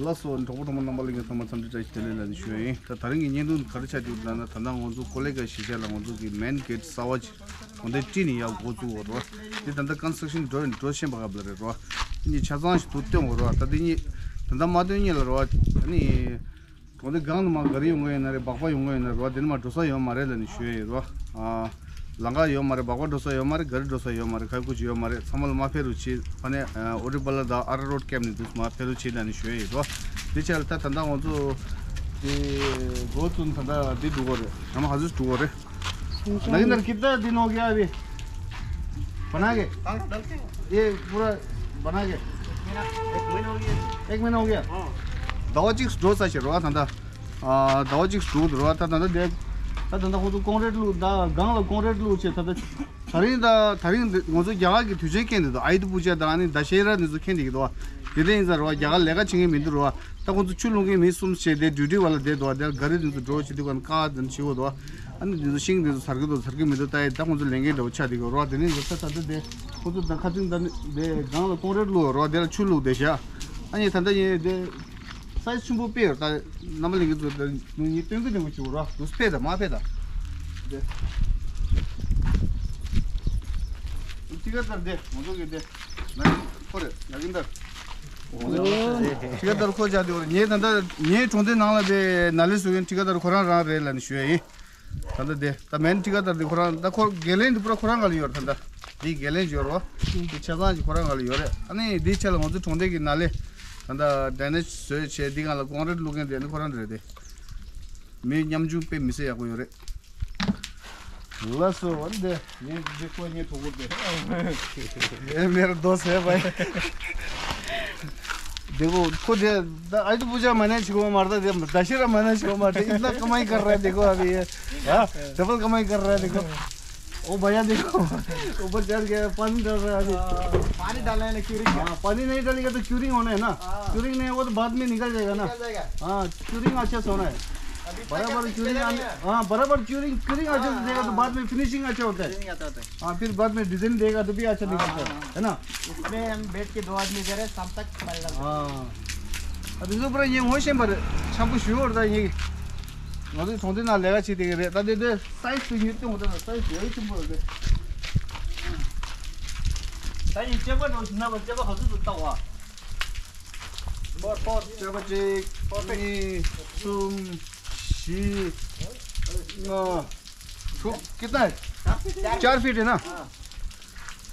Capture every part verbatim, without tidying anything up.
ལགས་སོ། གྲོགས་པོ་གྲོགས་མོ་རྣམ་པ་ལྷན་རྒྱས་ཚང་མ་འཚམས་འདྲི་བཀྲ་ཤིས་བདེ་ལེགས་ལབ་ནས་ཞུ་ཡ་ཡིན། ད་ད་རིང་གི་བརྙན་ཐུང་ག་རེ་ཆགས་འདུག་ལབ་ན། ད་ལྟ་ང་ཚོ་ཀོ་ལེ་གྷལ་གཞིས་ཆགས་ལ་ང་ཚོ་གི་མེན་གྷེ་ཊི་གསར་པ་ཅིག་དགོང་དག་དཀྲིས་ནས་ཡར་འགོ་བཙུགས་པ་རེད་བ། འདི་ད་ལྟ་ཀོན་སི་ཊྲག་ཤན་འགྲོ་ཡིན། འགྲོ་བཞིན་པ་སྐབས་ལ་རེད་བ། འདི་ཆ་ཚང་ཞིག་ཏུ་སྟོན་དགོས་རེད་བ། ད་འདི་གཉིས་ད་ལྟ་མ་སྟོན་གཉིས་ལ་རེད་བ། ཨ་ནི་གྲོང་སྡེ་སྒང་ནས་མར་ག་རེ་ཡོང་གི་ཡོད་ན་རེད། སྦག་སྦག་ཡོང་གི་ཡོད་ན་རེད་བ། དེ་ནས་མར་འགྲོ་ས་ཡོད་མ་རེད་ལབ་ནས་ཞུ་ཡ་ཡིན་རེད་བ། ཨ། ལམ་ཁ་ཡོད་མ་རེད། སྦག་སྦག་འགྲོ་ས་ཡོད་མ་རེད། ག་རེ་འགྲོ་ས་ཡོད་མ་རེད། ག་རེ་ཀུ་ཅི་ཡོད་མ་རེད། ཚང་མ་ལ་མར་ཕེབས་རོགས་བྱེད། ཕ་ནས་ཨ་ཨོ་རི་པ་ལ་དང་ཨ་ར་རོཌ་ཀེམ་ནས་འདུག་མར་ཕེབས་རོགས་བྱེད་ལབ་ནས་ཞུ་ཡ་ཡིན་རེད་བ། དེ་ཆ་ལ་ད་ད་ལྟ་ང་ཚོ་དེ་འགོ་བཙུགས། ད་ལྟ་འདི་འགྲོ་གི་རེད། ད་མར་ཧ་ཟུས་འགྲོ་གི་རེད། लेकिन इधर कितना दिन हो गया अभी बना के? ये पूरा बना के एक महीना हो गया। एक महीना हो गया? ཟླ་བ་གཅིག་འགྲོ་ས་ཞིག་རེད་བ། ད་ལྟ་ཨ་ཟླ་བ་གཅིག་འགྲོ་གི་འདུག་རེད་བ། ད་ད་ལྟ་དེ་ད་ད་ལྟ་ཁོང་ཚོ་ཀོང་ཀྲིཊ་བླུགས། ད་སྒང་ལ་ཀོང་ཀྲིཊ་བླུགས་བྱས། ད་ལྟ་ད་རིང་ད་ད་རིང་འདི་ང་ཚོ་རྒྱ་གར་གྱི་དུས་ཆེན་འཁེལ་འདུག་དཱ་ཡུདྷ་པུ་ཇ་དང་ཨ་ནི་དཱ་ཤེ་ར་འདི་ཚོ་འཁེལ་འདི་གི་འདུག་བ། དེ་འདྲ་ཡིན་ཙང་རེད་བ། རྒྱ་གར་ལས་ཀ་བྱེད་མཁན་མི་འདུག་རེད་བ། ད་ཁོང་ཚོ་ཆུ་བླུག་མཁན་མི་གསུམ་བྱས་ཏེ་ཌིའུ་ཊི་ཝ་ལ་བསྡད་འདུག་བ། དེ་ལ་ག་རེ་འདི་ཚོ་འགྲོ་བྱེད་དུས་ག་ནས་ཀ་འདི་ཚོ་བྱེད་དགོས་འདུག་བ། ཨ་ནི་འདི་ཚོ་ཤིང་འདི་ཚོ་ཟ་གི་འདུག་ཟ་གི་མི་འདུག་ད་ཡི་ད་ཁོང་ཚོ་ལས་འགན་འདྲ་བོ་ཆགས་འདི་གི་རེད་བ། དེ་ནས་འདི་ཚོ་ད་ལྟ་དེ་ཁོང་ཚོ་ད་ཁ་ཚིག་ད་ནི་དེ་སྒང་ལ་ཀོང་ཀྲིཊ་བླུགས་རེད་བ། དེ་ལ་ཆུ་བླུགས་བསྡད་ཤག་ཨ་ནི་ད་ལྟ་ཡིན་དེ། སའི་ཛི་ཆེན་པོ་དཔེ་ཡོད། ད་རྣམ་པ་ལྷན་རྒྱས་ཚོ་ད་ནུ་ཉི་སྟོན་གི་སྟོན་གི་བྱུག་རོགས། དུས་ཕེ་ད་མ་ཕེ་ད། དེ་ཊི་ཀ་ཏར་དེ་ང་ཚོ་གི་དེ་ན་ཁོ་རེད། ན་གིན་ཏར། ཊི་ཀ་ཏར་ཁོ་བྱ་དེ་བར་ངས་ད་ལྟ་ངའི་གྲོང་སྡེ་ནང་ལ་དེ་ནཱ་ལས་བཟོ་མཁན་ཊི་ཀ་ཏར་ཁོ་རང་རང་རེད་ལབ་ནས་ཞུ་ཡ་ཡིན། ད་ལྟ་དེ་ད་མེན་ཊི་ཀ་ཏར་དེ་ཁོ་རང་ད་ཁོ་འགན་ལེན་དེ་པུ་ར་ཁོ་རང་ག་ལ་ཡོད་རེད། ད་ལྟ་དེའི་འགན་ལེན་ཡོད་རེད་བ། དེ་ཆ་ཚང་ཞིག་ཁོ་རང་ག་ལ་ཡོད་རེད། ཨ་ནི་དེའི་ཆ་ལ་ང་ཚོ་གྲོང་སྡེ་གི་ནཱ་ལས་ད་ལྟ་ཌྲེ་ནེཇ་བཟོས་བྱས་དེ་སྒང་ལ་ཀོང་ཀྲིཊ་བླུག་མཁན་དེ་ཨ་ནི་ཁོ་རང་རེད་དེ། མི་ཉམ་ཆུང་དཔེ་མི་སྲིད་ཡག་པོ་ཡོད་རེད། ལགས་སོ། འོན་ཏེ་ངས་འདི་ཁོ་ངའི་གྲོགས་པོ་དེ། ये मेरा दोस्त है भाई। देखो, खुद ये द-, आज तो पूजा मैंने छिको मारता, दशहरा मैंने छिको मारता, इतना कमाई कर रहा है, देखो अभी ये। हाँ, डबल कमाई कर रहा है, देखो। ओ भैया, देखो, ऊपर चढ़ के पानी डाल रहा है अभी। पानी डालना है ना, क्यूरिंग का। हाँ, पानी नहीं डालेगा तो क्यूरिंग होना है ना। हाँ। क्यूरिंग नहीं होगा तो बाद में निकल जाएगा ना। निकल जाएगा। हाँ, क्यूरिंग अच्छा से होना है। अभी तक बराबर ऐसे क्यूरिंग चला आने, नहीं है। हाँ, बराबर क्यूरिंग, क्यूरिंग अच्छा से हाँ, देगा तो हाँ। बाद में फिनिशिंग अच्छा होता है। फिनिशिंग अच्छा होता है। हाँ, फिर बाद में डिजाइन देगा तो भी अच्छा हाँ, निकलता है, हाँ। है ना? इसमें हम बैठ के दो आदमी दे रहे हैं, शाम तक बनेगा। हाँ। अब इसको पूरा ये वहीं से भर, शाम को शुरू होता है ये। ང་ཚོའི་གྲོང་སྡེ་ནང་ལས་ཀ་བྱེད་བསྡད་ཀྱི་རེད། ད་དེ་དེ་སའི་ཛི་དེ་ཉིད་སྟོན་དགོས། ད་སའི་ཛི་ཡག་ཆེན་པོ་རེད། ད་ཡིན་སྐྱེས་པ་འགྲོ་ཞིག་ན་བ་སྐྱེས་པ་ག་ཚོད་དུ་བཏགས་བ། སྐྱེས་པ་གཅིག་གཉིས་གསུམ་བཞི་ལྔ་དྲུག कितना है? चार फीट है ना?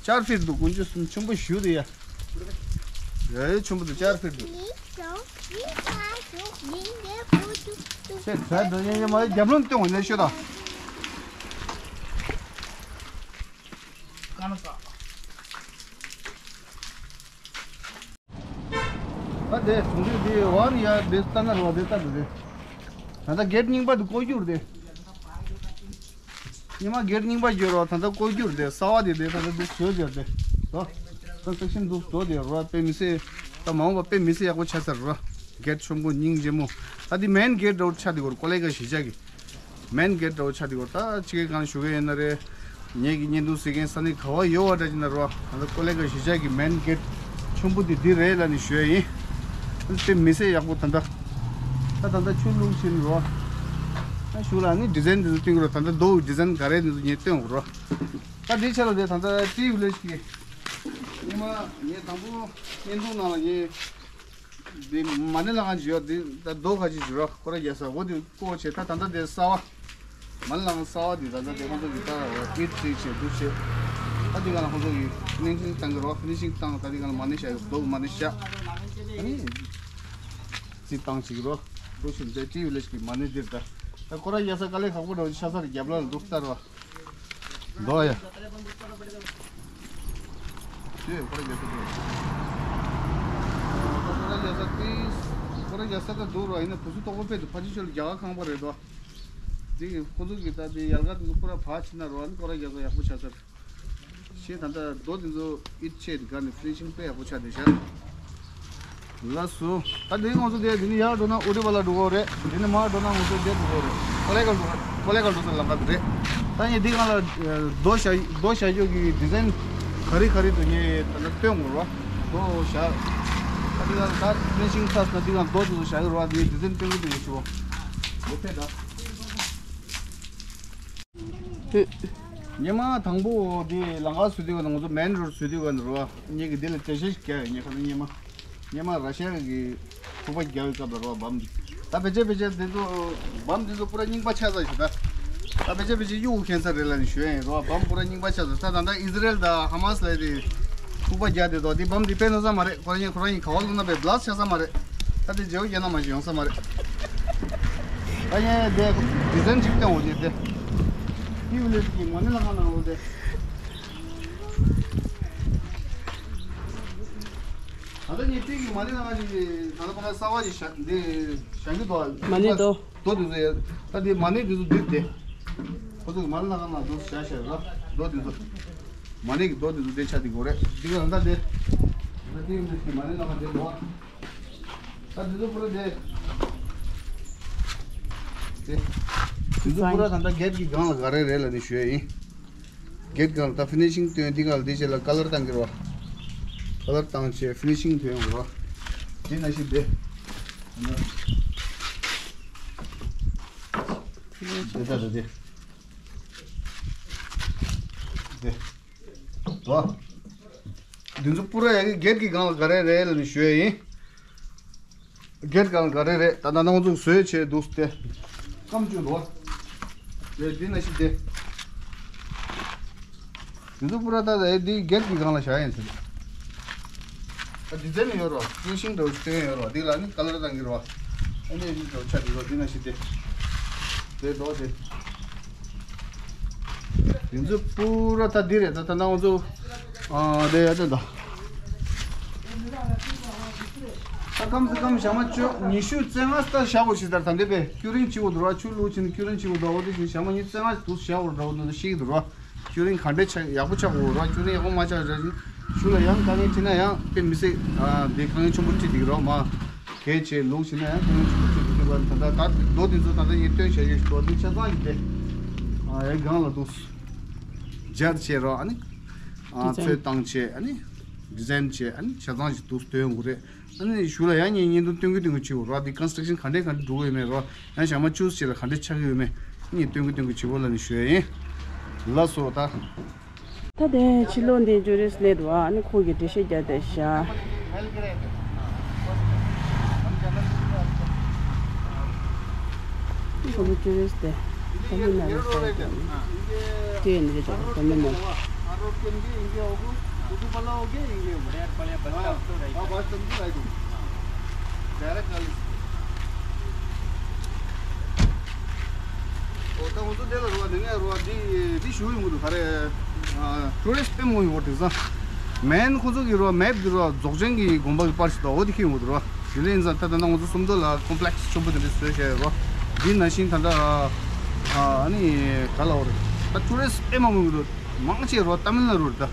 चार फीट འདུག་ཀུན་སྤྱོད་གསུམ་ཆེན་པོ་ཞུ་དེ་ཡ། ཡ་ཡ་ཆེན་པོ་འདུག चार फीट འདུག་ཆེ་ཚད་འདི་ཡིན་ཡིན་མ་རྒྱབ་ལོན་སྟོན་འོང་ནས་ཤོད་དང་། ད་དེ་གྲོང་སྡེ་འདི་བར་ཡ་དེ་ལྟ་ན་རོ་དེ་ལྟ་འདུག་དེ། ད་ལྟ་གེ་ཊི་རྙིང་པ་འདི་བཀོད་རྒྱུ་རེད་དེ། ཉི་མ་གེ་ཊི་རྙིང་པ་བརྒྱབ་རོགས། ད་ལྟ་བཀོད་རྒྱུ་རེད་དེ། གསར་པ་དེ་དེ་ད་ལྟ་འདི་བཟོས་བསྡད་དེ། ད་ཀོན་སི་ཊྲག་ཤན་འདུག་བཟོས་དེ་རོ་དཔེ་མི་སྲིད། ད་མ་འོངས་པ་དཔེ་མི་སྲིད་ཡག་པོ་ཆགས་ཚར་རོ། གེ་ཊི་ཆེན་པོ་སྙིང་རྗེ་མོ། ད་འདི་མེན་གེ་ཊི་འདྲ་བོ་ཆགས་འདི་གོ་རེད། ཀོ་ལེ་གྷལ་གཞིས་ཆགས་ཀྱི་མེན་གེ་ཊི་འདྲ་བོ་ཆགས་འདི་གོ་རེད། ད་ཅི་གེ་གང་ཞུ་གི་ཡིན་ན་རེད། ངེད་ཀྱི་བརྙན་ཐུང་གཟིགས་མཁན་ས་གནས་ག་བ་ཡོད་བ་འདྲ་ཅིག་ན་རོ། ད་ལྟ་ཀོ་ལེ་གྷལ་གཞིས་ཆགས་ཀྱི་མེན་གེ་ཊི་ཆེན་པོ་འདི་འདི་རེད་ལབ་ནས་ཞུ་ཡ་ཡིན། དཔེ་མི་སྲིད་ཡག་པོ་ད་ལྟ། ད་ད་ལྟ་ཆུ་བླུགས་ཕྱིན་རོ། ད་ཞུ་ལ་ནི་ཌི་ཛའིན་འདི་ཚོ་སྟོན་གི་རོ། ད་ལྟ་རྡོ་ཌི་ཛའིན་ག་རེ་འདི་ཚོ་ངས་སྟོན་གི་རོ། ད་འདི་ཆ་ལ་དེ་ད་ལྟ་ཊི་ཝི་ལེཇ་གི་ཉི་མ་ངས་དང་པོ་བརྙན་ཐུང་ནང་ལ་ངས་འདི་མ་ཎི་ལག་ཁང་ཅིག་ཡོད། འདི་ད་རྡོ་ཁ་ཅིག་ཅིག་རོ། ཁོ་ར་རྒྱལ་ས་འོ་དེ་བཀོག་བྱས། ད་ད་ལྟ་དེ་གསར་པ། མ་ཎི་ལག་ཁང་གསར་པ་འདི་ད་ལྟ་དེ་ཁོང་ཚོ་གི་ད་ཨིཊ་ཅིག་བྱས་འདུག་བྱས། ད་འདི་ག་ལ་ཁོང་ཚོ་གི་ཕི་ནི་ཤིང་བཏང་གི་རོ། ཕི་ནི་ཤིང་བཏང་། ད་འདི་ག་ལ་མ་ཎི་བཞག་གི། རྡོ་གི་མ་ཎི་བཞག་ཨ་ནི་རྩིག་བཏང་ཅིག་རོ། འདུག་བྱས་འདི་ཊི་ཝི་ལེཇ་གི་མ་ཎི་འདིར་ད། ད་ཁོ་ར་རྒྱལ་ས་དཀའ་ལས་ཁག་པོ་འདྲ་བོ་ཆགས་ཚར། རྒྱབ་ལ་འདུག་ལྟ་རོ། दो आया। ये बड़ा जैसा दो। बड़ा जैसा तीस, बड़ा जैसा का दो रहा है ना। पुसु तो को पे तो पाजी चल जावा कहाँ पर है तो। जी, खुद की ता दी यलगा तो पूरा पाँच ना रहा, कोरा जैसा या कुछ ऐसा। ཤེས་ད་ལྟ་རྡོ་དེ་ཚོ་ཨིཊ་ཆེད་དགའ་ནས་ཕི་ནི་ཤིང་དཔེ་ཡག་པོ་ཆགས་བསྡད་ཤག་ལགས་སོ། ད་དེ་ང་ཚོ་དེ་དེ་ནས་ཡར་འགྲོ་ན་ཨུ་ཏི་བ་ལ་འགྲོ་གི་རེད། དེ་ནས་མར་འགྲོ་ན་ང་ཚོ་དེ་འགྲོ་གི་རེད། ཀོ་ལེ་གྷལ་འགྲོ། ཀོ་ལེ་གྷལ་འགྲོ་ས་ལམ་ཁ་དེ་རེད། ད་ངས་འདི་སྒང་ལ་རྡོ་བཞག་རྡོ་བཞག་རྒྱུ་གི་ཌི་ཛའིན་ག་རེ་ག་རེ་འདུག་ངས་ད་ལྟ་སྟོན་དགོས་རེད་བ། རྡོ་བཞག་ད་ འདི་ག་ད་ཕི་ནི་ཤིང་ཚར་ན་འདི་ག་རྡོ་དེ་ཚོ་བཞག་གི་རེད་བ། འདི་ཌི་ཛན་སྟོན་གི་འདུག་ཡོད་ཆུ་བོ། འདི་ཕེབས་ད། སྔོན་མ་དང་པོ་འདི་ལམ་ཁ་བཟོ་དུས་ག་ནས་ང་ཚོ་མེན་རོ་ཌི་བཟོ་དུས་ག་ནས་རེད་བ། ངེད་ཀྱིས་འདི་ལ་འགྲེལ་བཤད་ཞིག་རྒྱག་ཡོད། ངས་ཁ་སང་སྔོན་མ། སྔོན་མ་ར་ཤི་ཡ་གི་ཐུག་པ་རྒྱག་པའི་སྐབས་ལ་རེད་བ། བམ་འདི། ད་ཕལ་ཆེར་ཕལ་ཆེར་འདི་ཚོ་བམ་འདི་ཚོ་པུ་ར་རྙིང་པ་ཆགས་ཚར་ཞིག་ད། ད་ཕལ་ཆེར་ཕལ་ཆེར་གཡུག་མཁན་ས་རེད་ལབ་ནས་ཞུ་ཡ་ཡིན་རེད་བ། བམ་པུ་ར་རྙིང་པ་ཆགས་ཚར། ད་ད་ལྟ་ཨི་ཟི་རེལ་དང་ཧ་མ་སི་ལབ་དེ་ཐུག་པ་རྒྱག་དེ་དོ། འདི་བམ་འདི་ཕན་ཐོགས་ས་མ་རེད། ཁོ་རང་ཉིད་ཁོ་རང་ཉིད་ག་བ་བླུགས་ན་བས་བྷ་ལ་སི་ཊི་ཆགས་ས་མ་རེད། ད་དེ་བརྗེ་པོ་རྒྱག་ན་མ་ཞིག་ཡོང་ས་མ་རེད། ད་ངས་དེ་ཌི་ཛན་ཅིག་སྟོན་འོ་ནི་དེ། ཏི་ཝི་ལེ་ཊི་གི་མ་ཎི་ལྷ་ཁང་ནང་ལོགས་དེ། ད་ལྟ་ངས་ཏི་ཝི་གི་མ་ཎི་ལྷ་ཁང་ཞིག་ད་ལྟ་ཕ་ག་གསར་པ་ཞིག་བཞག་འདི་བཞག་གི་འདུག་མ་ཎི་རྡོ། རྡོ་དེ་ཚོ་ཡ། ད་དེ་མ་ཎི་དེ་ཚོ་འདིར་དེ། ཁོ་ཚོ་གི་མ་ཎི་ལྷ་ཁང་ནང་དུ་བཞག་བཞག་ར། རྡོ་དེ་ཚོ། མ་ཎི་གི་རྡོ་དེ་ཚོ་དེ་ཆ་དེ་གོ་རེད། འདི་ག་ད་དེ། ད་དེ་ཡིན་དུས་ཀྱི་མ་ཎི་ལྷ་ཁང་དེ་འདུག་ད་དེ་ཚོ་པུ་ར་དེ། དེ། དེ་ཚོ་པུ་ར་ད་ལྟ་གེ་ཊི་གི་སྒང་ལ་ག་རེ་རེད་ལབ་ནས་ཞུ་ཡ་ཡིན། གེ་ཊི་སྒང་ལ་ད་ཕི་ནི་ཤིང་སྟོན། འདི་སྒང་ལ་དེ་རྗེས་ལ་ཀ་ལར་བཏང་གི་རེད་བ། ཀ་ལར་བཏང་བྱས་ཕི་ནི་ཤིང་སྟོན་ཡོང་རེད་བ། དེ་ནང་བཞིན་དེ། དེ་ད་ད་དེ། དེ། དོ། འདི་ཚོ་པུ་ར་ཡ་གི་གེ་ཊི་གི་སྒང་ལ་ག་རེ་རེད་ལབ་ནས་ཞུ་ཡ་ཡིན། གེ་ཊི་སྒང་ལ་ག་རེ་རེད། ད་ད་ནང་ཚོ་བཟོས་བྱས་འདུག་སྟེ། སྐམ་བཅུག་འདུག་བ། དེ་འདི་ནང་བཞིན་དེ། འདི་ཚོ་པུ་ར་ད་ད་འདི་གེ་ཊི་གི་སྒང་ལ་བཞག་ཡིན་ཟེར། ཨ་ཌི་ཛན་ཡོད་རོ། ཕི་ནི་ཤིང་འདྲ་བོ་སྟོན་ཡོད་རོ། འདི་ལ་ནི་ཀ་ལར་བཏང་གི་རོ། ཨ་ནི་འདི་འདྲ་བོ་ཆ་འདི་རོ། འདི་ནང་བཞིན་དེ། དེ་འདྲ་བོ་དེ། འདི་ཚོ་པུ་ར་ད་འདི་རེད། ད་ད་ནང་ཚོ། ཨ་དེ་ཡ་དེ་ད། ད་ཀམ་སེ་ཀམ་ཞག་མ་བཅུ་ཉི་ཤུ་རྩ་ལྔ་ལྟར་བཞག་དགོས་ཞེས་ལྟར་ད་འདི་པས་ཀུ་རིང་བྱེད་དགོས་འདུག་ར། ཆུ་བླུགས་ཕྱིན་ཀུ་རིང་བྱེད་དགོས་འདུག་འོ་དེ་བཞིན་ཞག་མ་ཉི་ཤུ་རྩ་ལྔ་དུ་བཞག་དགོས་འདུག་འོ་དེ་ཤེས་ཀྱི་འདུག་ར། ཀུ་རིང་ག་འདྲས་ཆགས་ཡག་པོ་ཆགས་དགོས་ར། ཀུ་རིང་ཡག་པོ་མ་ཆགས་ར་ཞིག་ཆུ་ལ་ཡང་དཀའ་ངལ་འཕྲད་ན་ཡང་དཔེ་མི་སྲིད། ཨ་འདི་དཀའ་ངལ་ཆེན་པོ་འཕྲད་ཀྱི་རོ། མ་གལ་ཆེ་ལུགས་བྱས་ན་ཡང་དཀའ་ངལ་ཆེན་པོ་འཕྲད་ཀྱི་འདུག་པ། ད་ལྟ་ད་རྡོ་འདི་ཚོ་ད་ལྟ་ངས་སྟོན་བྱ་ཡས་རྡོ་འདི་ཆ་ཚང་ཡིན་ཏེ། ཨ་ཡ་སྒང་ལ་འདུག་སྦྱར་བྱས་རོ། ཨ་ནི། ཨ་ཌི་ཛན། ཚོད་བཏང་བྱས། ཨ་ནི། ཌི་ཛན་བྱས། ཨ་ནི་ཆ་ཚང་ཞིག་འདུག་སྟོན་དགོས་རེད། ཨ་ནི་གཞུག་ལ་ཡང་ངས་བརྙན་ཐུང་སྟོན་གི་སྟོན་གི་བྱེད་དགོས་རོ། འདི་ཀོན་སི་ཊྲག་ཤན་ག་འདྲས་ག་འདྲས་འགྲོ་གི་ཡོད་མེད་རོ། ཡང་ཞག་མ་བཅུ་ཙམ་ལ་ག་འདྲས་ཆགས་ཀྱི་ཡོད་མེད་ངས་སྟོན་གི་སྟོན་གི་བྱེད་དགོས་ལབ་ནས་ཞུ་ཡ་ཡིན། ལགས་སོ་ད། ད་དེ་ཕྱི་ལོགས་འདི་ཊུ་རི་སི་སླེབས་འདུག་ཨ་ནི་ཁོ་གིས་འགྲེལ་བཤད་རྒྱག་བསྡད་ཤག་ཁོ་བོ་ཊུ་རི་སི་དེ་ཏ་མིལ་ནཱ་ཌུ་སའིཌ་ནས་སྐྱེས་ནས་རེད། ཏ་མིལ་ནཱ་ཌུ། འོ་ད་ང་ཚོ་དེ་ལ་རོ་བ་དེ་ནས་རོ་བ་འདི་འདི་ཞུ་ཡོང་གི་འདུག་ག་རེ། ཨ་ཊུ་རི་སི་དཔེ་མང་ཡོད་དེང་སང་། མེན་ཁོ་ཚོ་གི་རོ་མེབ་དེ་རོ་རྫོགས་ཆེན་གྱི་དགོན་པ་གི་པར་ཞིག་འདུག་འོ་དེ་ཁྱེར་ཡོང་གི་འདུག་རོ། དེ་ལས་ཡིན་ཙང་ད་ད་ལྟ་ང་ཚོ་སུམ་མདོ་ལ་ཀོམ་པི་ལེགས་སི་ཆེན་པོ་དེ་འདྲ་བཟོས་བཞག་ཡོད་རོ། འདི་ནང་བཞིན་ད་ལྟ་ཨ་ནི་ག་ལ་འོ་རེད། ད་ཊུ་རི་སི་དཔེ་མང་པོ་ཡོད་རོ། མང་ཆེ་རོ་ཏ་མིལ་ནཱ་ཌུ་རེད་ད།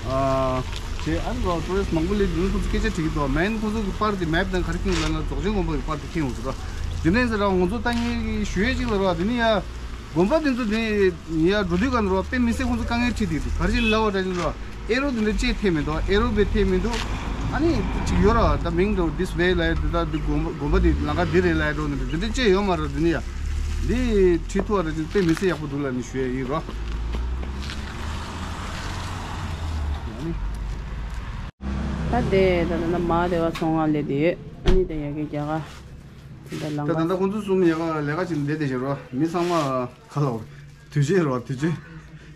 ཨ་ཆེ་ཨ་ནི་རོ་ཊུ་རི་སི་མང་པོ་སླེབས་འདུག་ཁོ་ཚོ་སྐད་ཆ་དྲིས་ཀྱི་འདུག་མེན་ཁོ་ཚོ་གི་པར་དེ་མེབ་ནང་ག་རེ་ཁྱེར་ཡོང་ལབ་ན་རྫོགས་ཆེན་དགོན་པ་གི་པར་དེ་ཁྱེར་ཡོང་ཟེར་རོ། དེ་ནས་ཟེར་རོ་ང་ཚོ་ད་ངས་ཞུ་ཡས་ཅིག་ལ་རོ་དེ་ནི་ཡ། དགོན་པ་དེ་ཚོ་དེ་ཡར་འགྲོ་དུས་ག་ནས་རོ་དཔེ་མི་སྲིད་ཁོང་ཚོ་དཀའ་ངལ་འཕྲད་དེ་འདུག་ག་རེ་བྱས་ལབ་པ་འདྲ་ཞིག་རོ། ཨེ་རོ་དེ་འདྲ་ཅིག་ཐེབས་མི་འདུག་ཨེ་རོ་དཔེ་ཐེབས་མི་འདུག་ཨ་ནི་ཅིག་ཡོད་ར་ད་མིང་འདྲ་བོ་ཌི་སི་པེ་ལབ་ཡ་དེ་ད་དེ་དགོན་པ་དགོན་པ་དེ་ལམ་ཁ་འདི་རེད་ལབ་ཡ་འདྲ་བོ་འདི་འདྲ་ཅིག་ཡོད་མ་རེད། དེ་ནི་ཡ་འདི་ཁྲིད་ཐུབ་པ་འདྲ་ཅིག་དཔེ་མི་སྲིད་ཡག་པོ་འདུག་ལབ་ནས་ཞུ་ཡ་ཡིན་རོ། ད་དེ་ད་ད་ད་མ་བདེ་བ་ཚོང་ཁང་ལས་དེ་ཡོད། ཨ་ནི་ད་ཡ་གི་རྒྱ་གར་དེ་འདྲ་ལམ་ད་ད་ཁ་ད་ཁོང་ཚོ་གསུམ་ཡ་ག་ལས་ཀ་བྱེད་བསྡད་བསྡད་བཞག་རོ། མི་ཚང་མ་ག་ལ་འོ། དུས་ཆེན་རོ་དུས་ཆེན།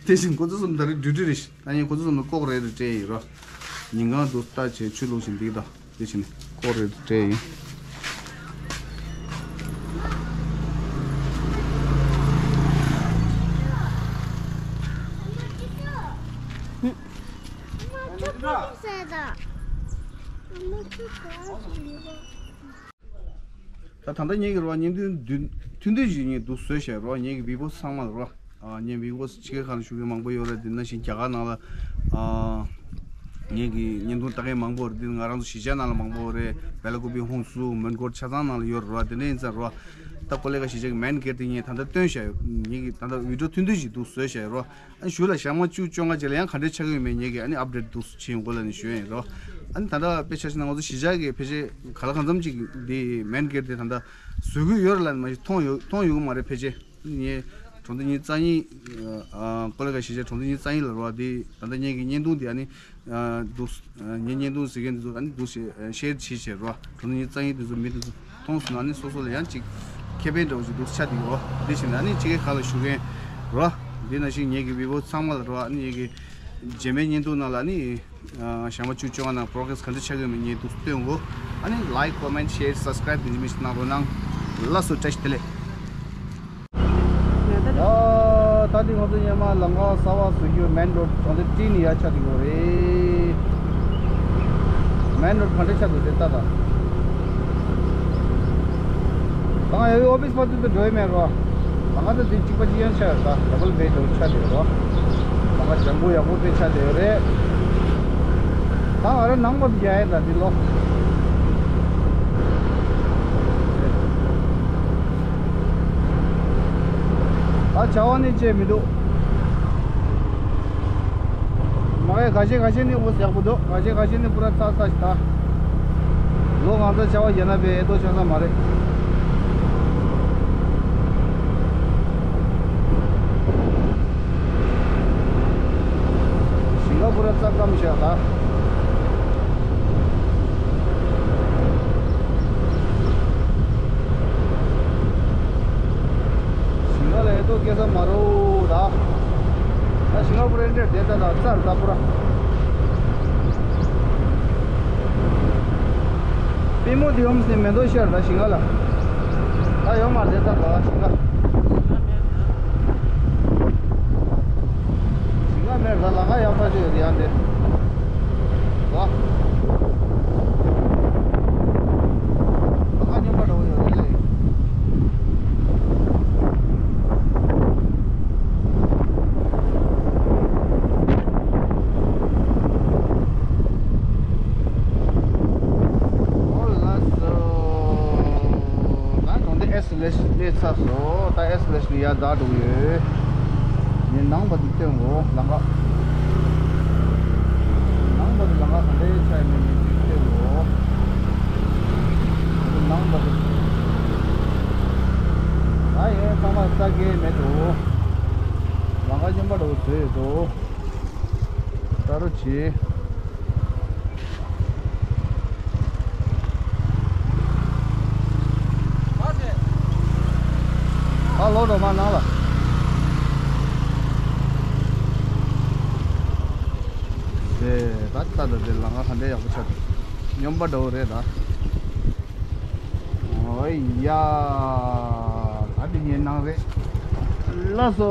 དེ་བཞིན་ཁོ་ཚོ་གསུམ་ད་རེས་ཌིའུ་ཊི་རེད། ད་ཡིན་ཁོ་ཚོ་གསུམ་ལ་ལྐོག་རེ་རེ་སྤྲད་ཡིན་རོ། ཉིན་གང་དུ་ལྟ་བྱས་ཆུ་བླུགས་བཞིན་འདུག་ད་དེ་བཞིན་ལྐོག་རེ་རེ་སྤྲད་ཡིན། ད་ད་ལྟ་ངེད་ཀྱི་རོ་བརྙན་ཐུང་བདུན་ཐུང་ཐུང་ཞིག་ངས་འདུག་བཟོས་བཞག་རོ། ངེད་ཀྱི་བི་ཡོ་ཝར་ཚང་མ་ལ་རོ། ཨ་ངའི་བི་ཡོ་ཝར་ཕྱི་རྒྱལ་ཁག་ལ་བཞུགས་མཁན་མང་པོ་ཡོད་རེད། དེ་ནང་བཞིན་རྒྱ་གར་ནང་ལ་ཨ་ངེད་ཀྱི་བརྙན་ཐུང་ལྟ་མཁན་མང་པོ་རེད། དེ་ང་རང་ཚོ་གཞིས་ཆགས་ནང་ལ་མང་པོ་རེད། སྦེལ་ཀོབ་པི་ཧོན་སུར་མོན་གྷོ་ཆ་ཚང་ནང་ལ་ཡོད་རེད་རོ། དེ་འདྲ་ཡིན་ཙང་རོ། ད་ཀོ་ལེ་གྷལ་གཞིས་ཆགས་ཀྱི་མེན་གེ་ཊི་དེ་ངས་ད་ལྟ་སྟོན་བཞག་ཡོད། ངེད་ཀྱི་ད་ལྟ་བི་ཌི་ཡོ་ཐུང་ཐུང་ཞིག་འདུག་བཟོས་བཞག་ཡོད་རོ། ཨ་གཞུག་ལ་ཞག་མ་བཅུ་བཅོ་ལྔ་རྗེས་ལ་ཡང་ག་འདྲས་ཆགས་ཀྱི་ཡོད་མེད་ངེད་ཀྱིས་ཨ་ནི་ཨབ་ཌེཊ་འདུག་བྱེད་ཡོང་གོ་ལབ་ནས་ཞུ་ཡ་ཡིན་རོ། ཨ་ནི་ད་ལྟ་དཔེ་ཆ་བཞག་ན་ང་ཚོ་གཞིས་ཆགས་ཀྱི་ཕལ་ཆེར་ག་ལ་གང་འཚམ་ཅིག་འདི་མེན་གེ་ཊི་དེ་ད་ལྟ་བཟོ་གི་ཡོད་རེད་ལབ་ནས་མ་གཞི་མཐོང་ཡོད་མཐོང་ཡོད་གི་མ་རེད་ཕལ་ཆེར། ངས་གྲོང་ཚོ་ཉི་ཤུ་རྩ་གཉིས་ཀོ་ལི་གྷལ་གཞིས་ཆགས་གྲོང་ཚོ་ཉི་ཤུ་རྩ་གཉིས་ལ་རོ་འདི་ད་ལྟ་ངེད་ཀྱི་བརྙན་ཐུང་འདི་ཨ་ནི་འདུག་ངའི་བརྙན་ཐུང་གཟིགས་མཁན་འདི་ཚོ་ཨ་ནི་འདུག་ཤེར་བྱེད་བྱེད་རོ། གྲོང་ཚོ་ཉི་ཤུ་རྩ་གཉིས་འདི་ཚོ་མི་འདི་ཚོ་མཐོང་སོང་ན་ཨ་ནི་སོ་སོ་ལ་ཡང་ཅིག་ཁེ་ཕན་འདྲ་བོ་ཞིག་འདུག་ཆ་འདི་གོ། འདི་བཞིན་ཨ་ནི་ཅིག་གི་ཁ་ལ་ཞུ་མཁན་རོ། འདི་ནང་བཞིན་ངེད་ཀྱི་བི་བོ་ཚང་མ་ལ་རོ། ཨ་ནི་ངེད་ཀྱི་རྗེས་མའི་བརྙན་ཐུང་ནང་ལ་ཨ་ནི་ཞག་མ་བཅུ་བཅོ་ལྔ་ནང་པོ་རོ་གེ་རེ་སི་ག་འདྲ་ཆགས་ཀྱི་ཡོད་མེད་ངས་འདུག་སྟོན་གོ། ཨ་ནི་ལའིཀ་ཀོ་མེན་ཤེར་སབ་སི་ཀ་རའིབ་དེ་འདྲ་མི་ཞིག་གནང་རོགས་གནང་། ལགས་སོ་བཀྲ་ཤིས་བདེ་ལེགས། ཡ། ད་འདི་ང་ཚོ་སྔོན་མ་ལམ་ཁ་གསར་པ་བཟོ་རྒྱུ་མེན་རོ་ཌི་གྲོང་སྡེ་ཊི་ནི་ཡར་ཆགས་ཀྱི་ཡོད་རེད། མེན་རོ་ཌི་ག་འདྲ་ཆགས་འདུག་དེ་ལྟ་དང་། ད་ང་ཡ་ཨོ་ཕི་སི་བར་དུ་འགྲོ་ཡི་མེད་རོ། ལམ་ཁ་ད་འདི་གཅིག་པ་གཅིག་རྐྱང་ཆགས་ཡོད། ད་ཌབ་བལ་བེཌ་འདྲ་བོ་ཆགས་བསྡད་ཡོད་རོ། ལམ་ཁ་ལྗང་གུ་ཡག་པོ་དཔེ་ཆགས་བསྡད་ཡོད་རེད། ད་ང་རང་ནང་པར་དུ་རྒྱག་ཡས་ད་འདི་ལོ། ད་བྱ་བ་ནི་ཅི་མི་འདུག་མ་གི་ཁ་ཤས་ཁ་ཤས་ནི་འོ་ཡག་པོ་འདུག་ཁ་ཤས་ཁ་ཤས་ནི་པུ་ར་ཚ་ཚ་ཞིག་ད། ལོ་གང་ཚ་བྱ་བ་རྒྱག་ན་བས་ཨེ་ཏོ་ཆགས་ས་མ་རེད། ཞིང་ཁ་པུ་ར་རྩ་སྐམ་ཤག་ད། ཞིང་ཁ་ལ་ཨེ་ཏོ་སྐྱེ་ས་མ་རེད་ད། ད་ཞིང་ཁ་པུ་ར་འདྲ་བསྡད་ད་ད་རྩར་ད་པུ་ར། པུས་མོ་དེ་ཡོམ་སེ་མེ་ཏོག་ཤར་ད་ཞིང་ཁ་ལ། ད་ཡོམ་མ་བསྡད་ད་ག་ཞིང་ཁ། ཞིང་ཁ་མེད་ད་ལམ་ཁ་ཡག་ཐག་ཆོད་ཡོད་དེ་ཡང་དེ། ལ། ལམ་ཁ་སྙོམས་པ་འདྲ་བོ་ཡོད་རེད་ལེ། ཨོ་ལགས་སོ། ད་གྲོང་སྡེ་ཨེས་སླེ་ཤི་སླེབས་ཚར་སོང་། ད་ཨེས་སླེ་ཤི་ལ་ཡར་བདའ་འགྲོ་གི་ཡོད། ངས་ནང་པ་དེ་སྟོན་གོ་ལམ་ཁ། ནང་པ་དེ་ལམ་ཁ་ག་འདྲའི་ཆགས་ཡོད་མེད་ཅིག་སྟོན་གོ། ནང་པ་དེ། ད་ཡིན་ཚང་མ་ས་གའི་མེད་འགྲོ། ལམ་ཁ་སྙོམས་པ་འདྲ་བོ་བཟོས་ཡོད་འགྲོ། ལྟ་རོགས་གྱིས། ཨ་ལོ་འགྲོ་མ་ནང་ལ། དེ་ད་ལྟ་ད་དེ་ལམ་ཁ་ག་འདྲའི་ཡག་པོ་ཆགས་འདུག་སྙོམས་པ་འདྲ་བོ་རེད་ད། ཨོ་ཡ། ད་དེ་ངའི་ནང་རེད། ལགས་སོ།